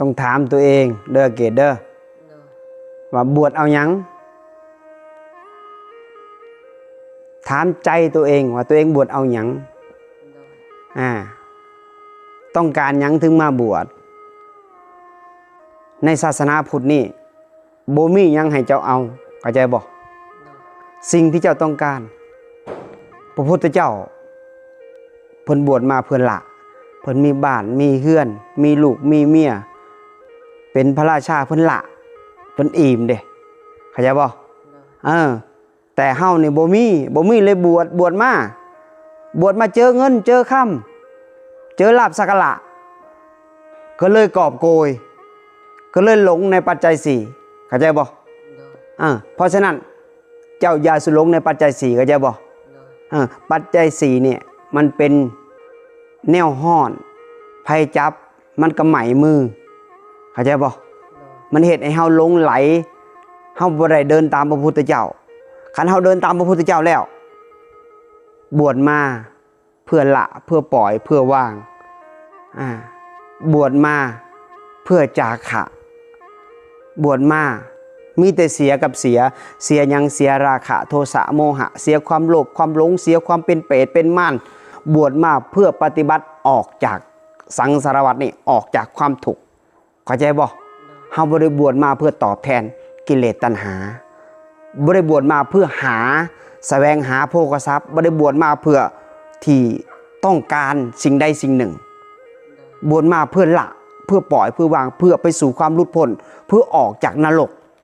ຕ້ອງຖາມຕົວເອງເດີ ເກດເດີ ໂດຍ ວ່າບວດເອົາຫຍັງ? ຖາມໃຈຕົວເອງວ່າຕົວເອງບວດເອົາຫຍັງ? ໂດຍ ອາ ຕ້ອງການຫຍັງເຖິງມາບວດ? ໃນສາສະໜາພຸດນີ້ ບໍ່ມີຫຍັງໃຫ້ເຈົ້າເອົາ ເຂົ້າໃຈບໍ່? ໂດຍ ສິ່ງທີ່ເຈົ້າຕ້ອງການ ພະພຸດທະເຈົ້າ ເພິ່ນບວດມາເພື່ອລະ ເພິ່ນມີບ້ານ ມີເຮືອນ ມີລູກ ມີເມຍ ເປັນພະລາຊາ ເພິ່ນລະ ເພິ່ນອີ່ມເດ້ ເຂົ້າໃຈບໍ່? ໂດຍ ເອີ ແຕ່ເຮົານີ້ບໍ່ມີ ບໍ່ມີເລີຍບວດ ບວດມາ ບວດມາເຈີເງິນເຈີຄຳ ເຈີລາບສັກກາລະ ກໍເລີຍກອບໂກຍ ກໍເລີຍຫຼົງໃນປັດໄຈສີ່ ເຂົ້າໃຈບໍ່? ໂດຍ ເອີ ເພາະສະນັ້ນ ເຈົ້າຢ່າສູ່ຫຼົງໃນປັດໄຈສີ່ ເຂົ້າໃຈບໍ່? ໂດຍ ເອີ ປັດໄຈສີ່ນີ້ມັນເປັນແນວຮ້ອນ ໃຜຈັບມັນກໍໄໝ້ມື ເຂົ້າໃຈບໍ່? ໂດຍ ມັນເຮັດໃຫ້ເຮົາຫຼົງໄຫຼ ເຮົາບໍ່ໄດ້ເດີນຕາມພະພຸດທະເຈົ້າ. ຄັນເຮົາເດີນຕາມພະພຸດທະເຈົ້າແລ້ວ ບວດມາເພື່ອລະ ເພື່ອປ່ອຍ ເພື່ອວາງ ອາ ບວດມາເພື່ອຈາຄະ ບວດມາມີແຕ່ເສຍກັບເສຍ ເສຍຫຍັງ? ເສຍລາຄະ ໂທສະ ໂມຫະ ເສຍຄວາມໂລບ ຄວາມຫຼົງ ເສຍຄວາມເປັນເປດເປັນມານ ບວດມາເພື່ອປະຕິບັດອອກຈາກສັງສາລະວັດນີ້ ອອກຈາກຄວາມທຸກ ເຂົ້າໃຈບໍ່? ເຮົາບໍ່ໄດ້ບວດມາເພື່ອຕອບແທນກິເລດຕັນຫາ ບໍ່ໄດ້ບວດມາເພື່ອຫາ ສະແຫວງຫາໂພຄະຊັບ ບໍ່ໄດ້ບວດມາເພື່ອທີ່ຕ້ອງການສິ່ງໃດສິ່ງໜຶ່ງ ບວດມາເພື່ອລະ ເພື່ອປ່ອຍ ເພື່ອວາງ ເພື່ອໄປສູ່ຄວາມຫຼຸດພົ້ນ ເພື່ອອອກຈາກນະລົກ